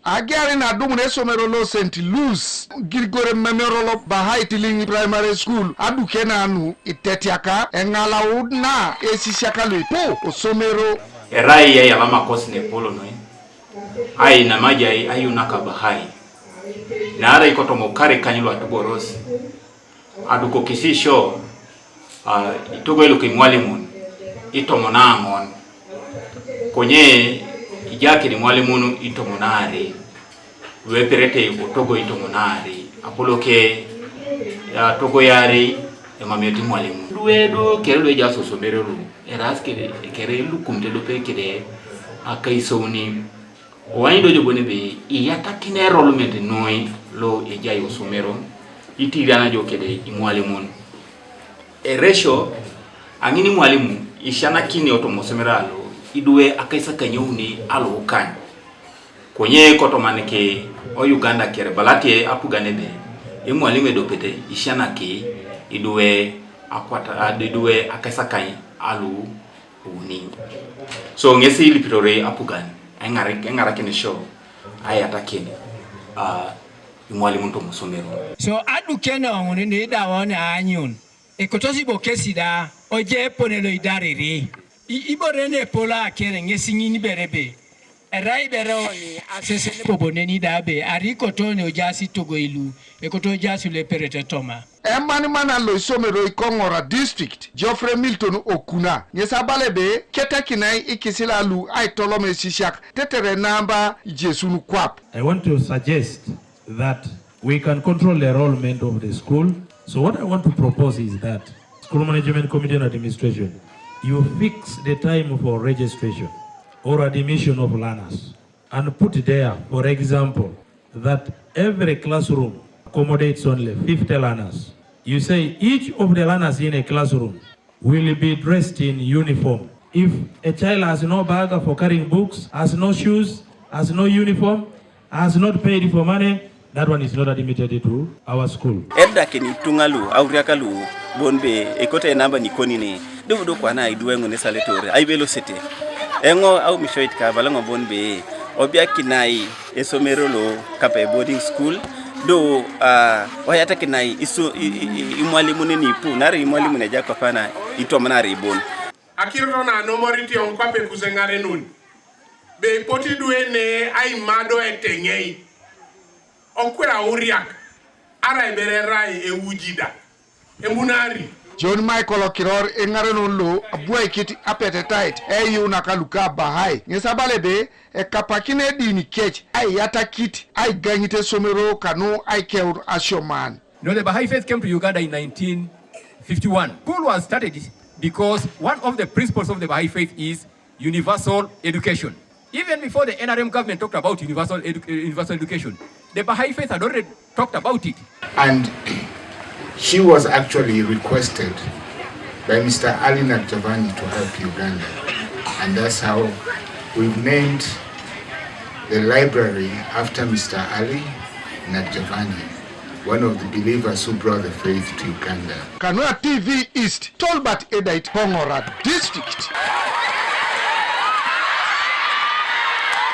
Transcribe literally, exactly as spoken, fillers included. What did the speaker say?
Ageari na adumun esomero lo Saint Luke's Gregory Memorial Baha'i Tilling Primary School adukena nu itetiaka eŋalaut na esisiak lo ipu osomero. Erai aiyalama kosi nepolo noi, ainamajai ayunaka Baha'i, naarai kotoma okare kany lu atuboros, adukokisi isio, ah, itogoi luka imwalimun itomon aŋon, konye ijakin imwalimun itomon aarei, lu eperete otogoi itomon aarei, apoloke, ah, atogoi aarei emamioto imwalimun. Luedo kere luejaas osomero lu, eraas kere, kere lukumit ediope kere akaisauni. Owain do jo bon ebe iyatakina enrollment noi lo ejai osomero, itiriana jo kede imwalimun. Eresio, aŋin imwalimu isianakini otoma osomero alo idwe akaisakanyauni alo ukany. Konye kotomaniki o Uganda kere balatie apugan ebe imwalimu edopete isianaki idwe akwata, idwe akaisakany alu uni. So ŋesi ilipitore apugan eŋarak-, eŋarakinisio aiyatakin, ah, imwalimun tomosomero. So adukene ŋun ni idaun aanyun, ekotosi bo kesi da oje epone lo idariri. I-, ibore ne epol akere ŋesi ŋin ibere be erai ibere oni asesen bobo neni da be arikoto ne ojaasi togoi lu ekoto ojaasi lu eperete toma. Emanimana lo isomero ikoŋora district, Geoffrey Milton Okuna, ŋes abala ebe ketakinai ikisila lu aitolom esisiak tetere namba ijesun kwap. I want to suggest that we can control the enrollment of the school. So what I want to propose is that School Management Committee and Administration, you fix the time for registration or admission of learners and put there, for example, that every classroom accommodates only fifty learners. You say each of the learners in a classroom will be dressed in uniform. If a child has no bag for carrying books, has no shoes, has no uniform, has not paid for money, that one is not admitted to our school. Edakin ituŋa lu, auriak lu, bon be ekote namba nikoni ne, do do kwana idwe ŋun esaletore, aibelosete. Eŋo aumishoit ka abala ŋo bon be, obiakinai esomero lo kape boarding school, do, ah, oyatakinai isu-, i-, i-, i-, imwalimun nipu, nari imwalimun eja kopana itomanari bon. Akirot na anomoriti oŋ kwape kuseŋarenun, be ipot idwe ne aimado eteŋei, okwe auriak, arai bere erai euji da, emunari. John Michael Okiror eŋarenon lo abwaikit apetetait eyuunak luka Bahai, ŋes abala ebe ekapakin edini kec aiyatakit aigaŋit esomero kanu aikeur asioman. No, the Baha'i Faith came to Uganda in nineteen fifty-one. School was started because one of the principles of the Baha'i Faith is universal education. Even before the N R M government talked about universal edu-, uh, universal education, the Baha'i Faith had already talked about it. And she was actually requested by Mister Ali Nakjavani to help Uganda. And that's how we've named the library after Mister Ali Nakjavani, one of the believers who brought the faith to Uganda. Kanu a T V East, Tolbert Edait, Ikoŋora District.